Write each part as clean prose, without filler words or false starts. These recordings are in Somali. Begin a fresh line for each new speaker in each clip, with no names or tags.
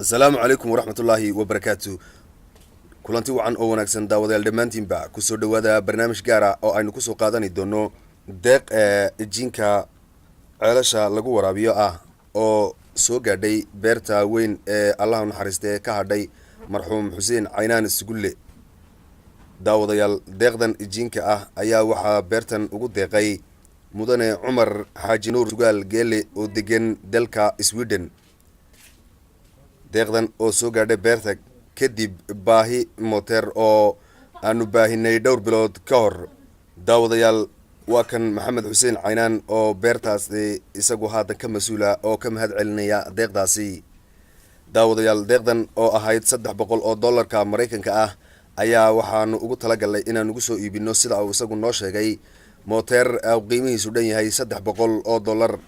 Asalaamu calaykum waraxmatullaahi wabarakaatu. Kulanti wacan oo wanaagsan, daawadayaal dhammaantiinba. Kusoo dhowaada barnaamij gaara oo aynu kusoo qaadani doono deeq ee jinka ceelasha lagu waraabiyo ah oo soo gaadhay beerta weyn ee Allaha naxariistee ka hadhay marxuum Xuseen Caynaan Sugulle. Daawadayaal, deeqdan jinka ah ayaa waxaa beertan ugu deeqay mudane Cumar Xaaji Nuur Sugaal Geele oo degan dalka Sweden. Deeqdan oo soo gaadhay beerta kadib baahi moteer oo aanu baahinay dhowr bilood ka hor. Daawadayaal, waa kan Maxamed Xuseen Caynaan oo beertaasi isagu haatan ka mas-uula oo ka mahad celinaya deeqdaasi. Daawadayaal, deeqdan oo ahayd 300 oo dollarka Maraykanka ah ayaa waxaanu ugu talagalnay inaan ugu soo iibino, sida uu isagu noo sheegay, moteer qiimihiisu dhan yahay 300 oo dollar,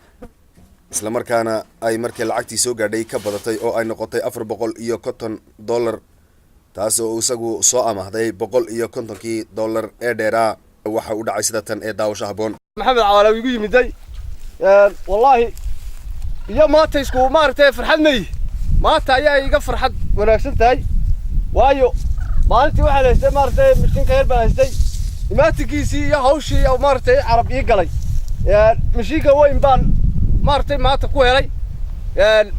islamarkaana ay markii lacagtii soo gaadhay ka badatay oo ay noqotay $450, taas oo isagu soo amahday 150-kii dollar ee dheeraa. Waxa u dhacay sida tan ee daawasho habboon.
Maxamed Cawaala igu yimiday, wallaahi iyo maanta isku maaragtay farxad mayi. Maanta ayaa iga farxad wanaagsan tahay, waayo maalintii waxaan haystay, maaragtay, mashiinka yar baan haystay. Imaatinkiisii iyo hawshii maaragtay carab ii galay, mashiinka weyn baan maaragtay maanta ku helay.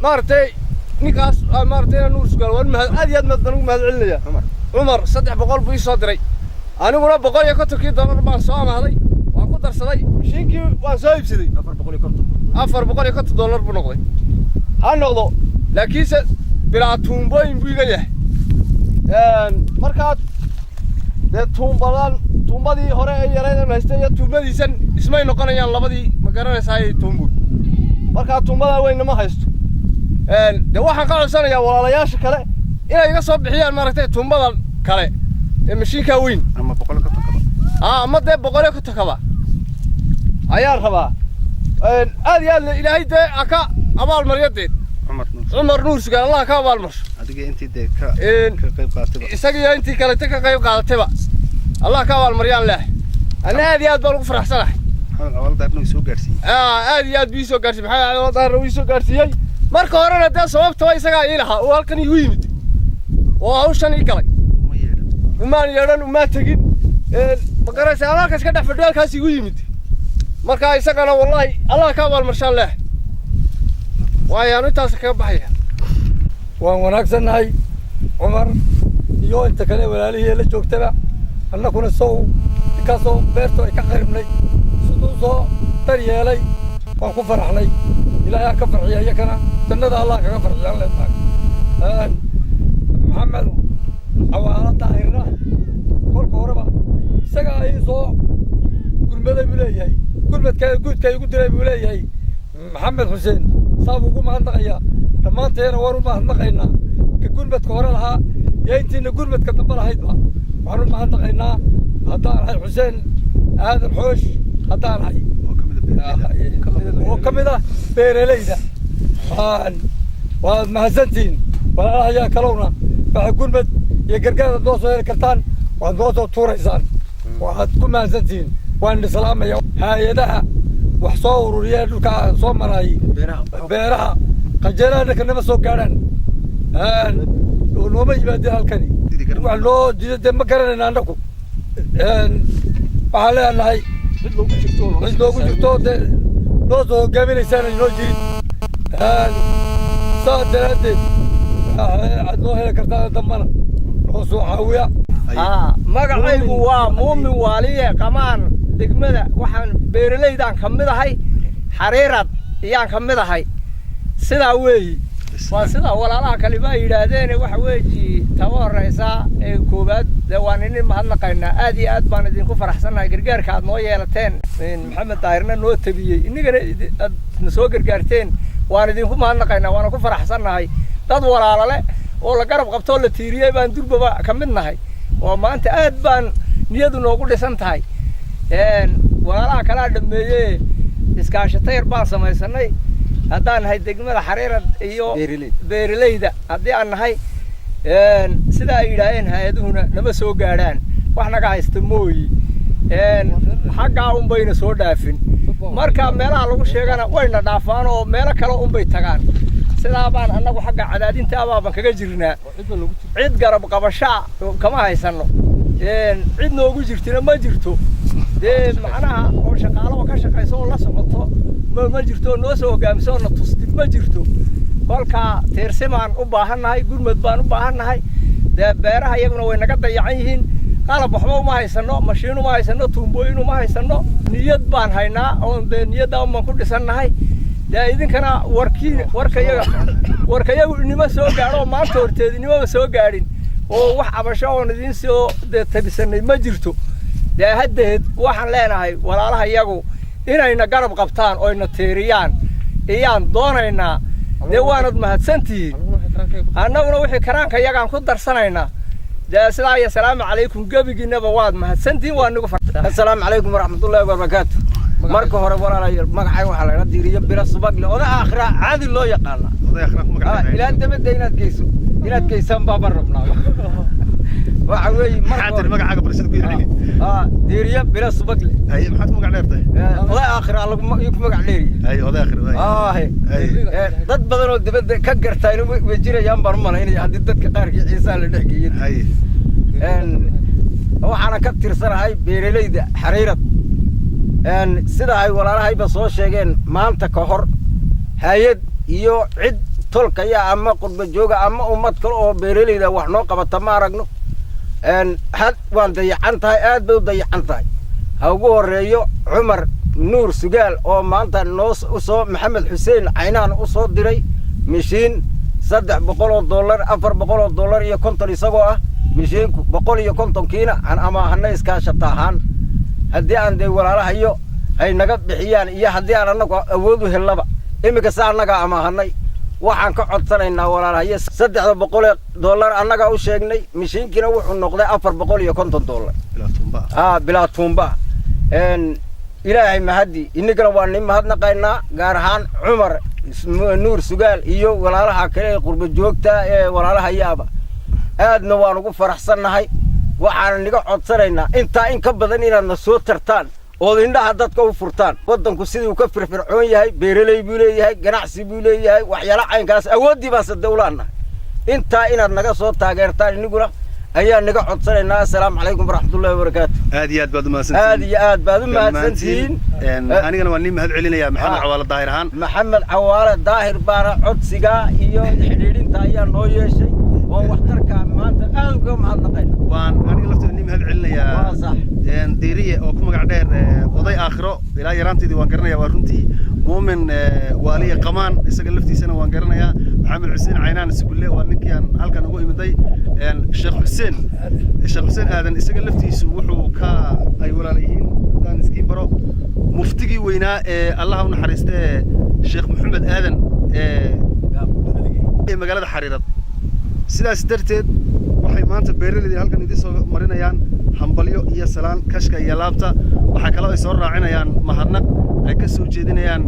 Maaragtay, ninkaas maaragtay Nuur Sugaal waan mahad, aad iyo aad mahad baan ugu mahad celinaya. Cumar 300 buu ii soo diray, aniguna $150 baan soo amahday, waan ku darsaday, mashiinkii waan soo iibsaday. $450 buu noqday. Ha noqdo, laakiinse bilaa tuumbooyin buu iga yahay. Markaa dee tuumbadan, tuumbadii hore ee yarayd haystay iyo tuumbadiisan ismay noqonayaan labadii, ma garanaysaa, tuumbo. Markaa tuumbadaa weynna ma haysto. Dee waxaan ka codsanayaa walaalayaasha kale inay iga soo bixiyaan, maaragtay, tuumbada kale ee mashiinkaa weyn
ama 150-kaba.
Aa, ama dee 150-kaba ayaan rabaa. Aad iyo aad Ilaahay dee ha ka abaalmaryo deed
Cumar Nuur.
Cumar Nuur Sugaan Allah ka abaalmarsho.
Adiga intii dee ka qayb qaatayba.
Isaga iyo intii kalete ka qayb qaadatayba Allah ka abaalmaryaan leeh. Anna aad iyo aad baan ugu faraxsanahay.
Maxamed Cawaala Daarna way soo gaarsiiyey.
Aad iyo aad buu ii soo gaarsiiyey. Maxamed Cawaala Daarna wuu ii soo gaarsiiyey. Marka horena dee sababtaba isagaa ii lahaa oo halkan iigu yimid oo hawshan ii galay.
Uma yeedhan.
Umaan yeedhan, umaan tegin, ma garanaysa, aan halkaas ka dhex fadhiyo, halkaas igu yimid. Marka isagana wallahi Allah ka abaalmarshaan leh, waayo aanu intaas kaga baxaya.
Waan wanaagsannahay, Cumar iyo inta kale walaalihii la joogtaba. Annaguna sow ninkaasoo beertu ay ka qaribnay siduu soo daryeelay waan ku faraxnay. Ilaahay ha ka farxiya iyakana, jannada Allah kaga farxiyaan leenahay. Maxamed Cawaala Daahirna kolka horeba isaga ay soo gurmaday buu leeyahay, gurmadka guudka igu diray buu leeyahay. Maxamed Xuseen saa buu ugu mahadnaqayaa. Dhammaanteena waan u mahadnaqaynaa, ka gurmadka hore lahaa iyo intiina gurmadka dambe lahaydba waxaan u mahadnaqaynaa. Haddaan ahay Xuseen Aadan Xoosh, haddaan ahay
oo ka mid a beeraleyda.
Oo ka mid ah beeraleyda, waad mahadsantihiin. Walaalahayaa kalowna, waxa gurmad iyo gargaar aad noo soo heli kartaan waad noo soo tuuraysaan, waxaad ku mahadsantihiin. Waan islaamaya hay-adaha wax soo ururiya dhulka soo maraay beeraha qajeelaha dhanka nama soo gaadhaan, nooma yimaadeen halkani. Wax noo diida dee ma garanayna annagu. Waxaan leenahay cid noogu jirto dee noo soo hogaaminaysaana inoo jirin. Saa daraaddeed aad noo heli kartaa dambana noo soo caawiya.
Magacaygu waa Muumin Waaliye Qamaan. Degmada waxaan beeralaydaan ka mid ahay, Xariirad iyaan ka mid ahay. Sidaa weeyi, waa sidaa walaalaha kaleba ay yidhaahdeen. Waxa weeji taba horeysa ee koowaad dee waan idin mahadnaqaynaa. Aad iyo aad baan idinku faraxsannahay gargaarka aad noo yeelateen. Maxamed Daahirna noo tabiyey, innagana aad na soo gargaarteen. Waan idinku mahadnaqaynaa, waana ku faraxsannahay. Dad walaalale oo la garab qabtoo la tiiriyey baan durbaba ka mid nahay, oo maanta aad baan niyadu noogu dhisan tahay. Walaalaha kalaa dhameeye, iskaashatayar baan samaysanay haddaan nahay degmada Xariirad iyo beeraleyda haddii aan nahay. Sida ay yidhaaheen hay-aduhuna nama soo gaadhaan, wax naga haysta mooyi, xaggaa unbayna soo dhaafin. Marka meelaha lagu sheegana wayna dhaafaan oo meelo kale unbay tagaan. Sidaa baan annagu xagga cadaadinta abaaban kaga jirnaa. Cid garab qabashaa kama haysanno, cid noogu jirtina ma jirto. Dee macnaha oo shaqaalo oo ka shaqayso oo la socoto ma jirto, oo noo soo hogaamiso oo na tustin ma jirto. Kolkaa tiirsimaan u baahannahay, gurmad baan u baahannahay. Dee beeraha iyaguna way naga dayacan yihiin. Qalab waxba uma haysano, mashiin uma haysano, tuumbooyin uma haysano. Niyad baan haynaa oon dee niyadda umaan ku dhisannahay. Dee idinkana warkii warkayagu inima soo gaadho oo maanta horteed inimaba soo gaadhin, oo wax cabasho oon idiin soo dee tabisanay ma jirto. Dee haddeed waxaan leenahay walaalaha iyagu inayna garab qabtaan oyna tiiriyaan iyaan doonaynaa. Dee waanad mahadsantihiin, annaguna wixii karaanka iyagaan ku darsanaynaa. Dee sidaa iyo salaamu calaykum, gebigiinaba waad mahadsantihiin, waa nagu.
Assalaamu calaykum waraxmatullaahi wabarakaatu. Marka hore walaalayaal, magacay waxaa laga Diiriyo Bilo Subagle, oda aakhira caadi loo yaqaana.
Oday akhra ku magac dheer.
Ilaa dabadda inaad geyso, inaad geysaan baaban rabnaa. Waxa weeye
Maxaa
marka
tiri magacaaga barashada ku yidhi?
Diiriyo Bilo Subagle.
Haye, maxaad ku magac dheertahay?
Oday aakhira lagu ku magac dheeriye.
Haye, oday akhra waay.
Aahe.
Haye.
Dad badan oo dibadda ka gartayna way jirayaan baan u malaynaya, haddii dadka qaarkii Ciisaa la dhex geeyey.
Haye.
Waxaana ka tirsanahay beeralayda Xariirad. Sida ay walaalahayba soo sheegeen, maanta ka hor hay-ad iyo cid tolkaya ama qurba jooga ama ummad kale oo beeralayda wax noo qabata ma aragno. Had waan dayacan tahay, aad bay u dayacan tahay. Ha ugu horreeyo Cumar Nuur Sugaal oo maanta noo usoo Maxamed Xuseen Caynaan u soo diray mishiin $300, $450 isagoo ah mishiinku, 150-kiina aan amaahana iskaashata ahaan. Haddii aan dee walaalahayo ay naga bixiyaan iyo haddii aan annagu awood u hellaba, iminka se annagaa amaahanay. Waxaan ka codsanaynaa walaalahayo $300 annagaa u sheegnay, mishiinkiina wuxuu noqday $450.
Bilaa tuumba.
Aa, bilaa tuumba. Ilaahay mahaddi, innagana waa nin mahadnaqaynaa, gaar ahaan Cumar Nuur Sugaal iyo walaalaha kale ee qurba joogta ee walaalaha yaaba. Aadna waan ugu faraxsannahay. Waxaana niga codsanaynaa intaa in ka badan inaadna soo tartaan ood indhaha dadka u furtaan. Waddanku sidii uu ka firfircoon yahay, beeraley buu leeyahay, ganacsi buu leeyahay, waxyaala caynkaas awooddii baan sadawlaannahay. Intaa inaad naga soo taageertaan iniguna ayaa naga codsanaynaa. Assalaamu calaykum waraxmatullahi wabarakaatu.
Aad iyo aad baad umahadsantihiin.
Aad iyo aad baad u mahadsantihiin.
Anigana waa nin mahad celinaya Maxamed Cawaale Daahir ahaan.
Maxamed Cawaale Daahir baana codsigaa iyo xidhiidhinta ayaa noo yeeshay oo waxtarka maanta aad uga mahadnaqayna.
Waan aniga lafteeda nin mahad celinayaa.
Waa sax.
Diiriye oo ku magac dheer oday aakhiro, ilaa yaraanteedii waan garanaya, waa runtii. Muumin Waaliye Qamaan, isaga laftiisana waan garanayaa. Maxamed Xuseen Caynaan Sugulle waa ninkii aan halkan ugu imiday. Sheekh Xuseen, Sheekh Xuseen Aadan, isaga laftiisu wuxuu ka ay walaala yihiin, haddaan iskiin baro, muftigii weynaa ee Allaha u naxariistee Sheekh Maxamed Aadan ee magaalada Xariirad. Sidaas darteed waxay maanta beeraleyda halkan idiin soo marinayaan hambalyo iyo salaan kashka iyo laabta. Waxaa kaloo ay soo raacinayaan mahadnaq ay ka soo jeedinayaan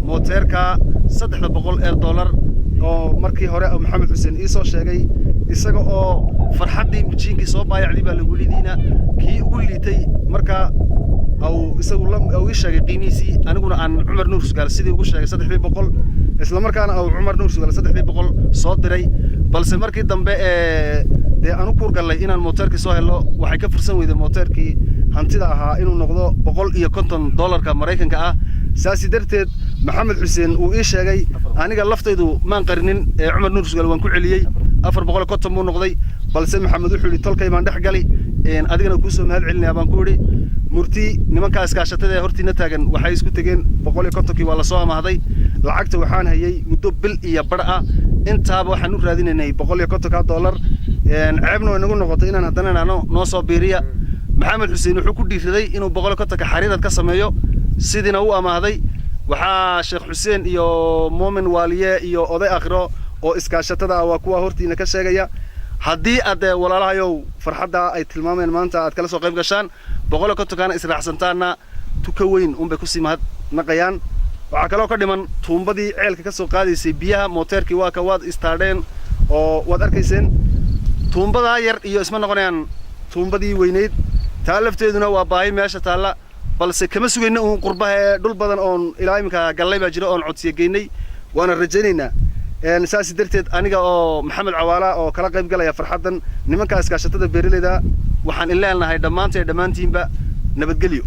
mooteerka $300 oo markii hore Maxamed Xuseen ii soo sheegay, isaga oo farxaddii mijiinkii soo baayacday baa lagu lidiina kii ugu liitay. Marka au isagu au ii sheegay qiimihiisii, aniguna aan Cumar Nuur Sugaal sidii ugu sheegay 300, isla markaana au Cumar Nuur Sugaal 300 soo diray. Balse markii dambe ee dee aan u kuurgallay inaan mooteerkii soo helo, waxay ka fursan weyday mooteerkii hantida ahaa inuu noqdo $150 Maraykanka ah. Saasi darteed Maxamed Xuseen uu ii sheegay, aniga laftaydu maan qarinin ee Cumar Nuur Sugaal waan ku celiyey, 450 buu noqday. Balse Maxamed wuxuu yidhi tolkay baan dhex gali, adigana kuusoo mahad celinayaa baan ku idhi. Murti nimankaa iskaashatada ee hortiina taagan waxay isku tegeen 150-kii waa lasoo amaahday. Lacagta waxaan hayay muddo bil iyo bar ah, intaaba waxaan u raadinaynay $150. Ceebna way nagu noqotay inaan haddana idhaahno noo soo biiriya. Maxamed Xuseen wuxuu ku dhiiraday inuu 150-ka Xariirad ka sameeyo, sidiina u amaahday. Waxaa Sheekh Xuseen iyo Muumin Waaliye iyo oday akhiro oo iskaashatada ah waa kuwa hortiina ka sheegaya. Haddii aad walaalahayow farxadda ay tilmaameen maanta aad kala soo qayb gashaan, 150-kana israacsantaanna, tuka weyn unbay kusii mahadnaqayaan. Waxaa kaloo ka dhiman tuumbadii ceelka ka soo qaadaysay biyaha. Mooteerkii waa ka waad istaadheen oo waad arkayseen. Tuumbadaa yar iyo isma noqonayaan tuumbadii weynayd. Taa lafteeduna waa baahi meesha taalla, balse kama sugayna uun qurbaha ee dhul badan oon ilaa iminka gallay baa jira oon codsiya geynay, waana rajaynaynaa. Saas darteed, aniga oo Maxamed Cawaala oo kala qayb galaya farxaddan nimanka iskaashatada beeraleyda, waxaan in leenahay dhammaanteen, dhammaantiinba nabadgelyo.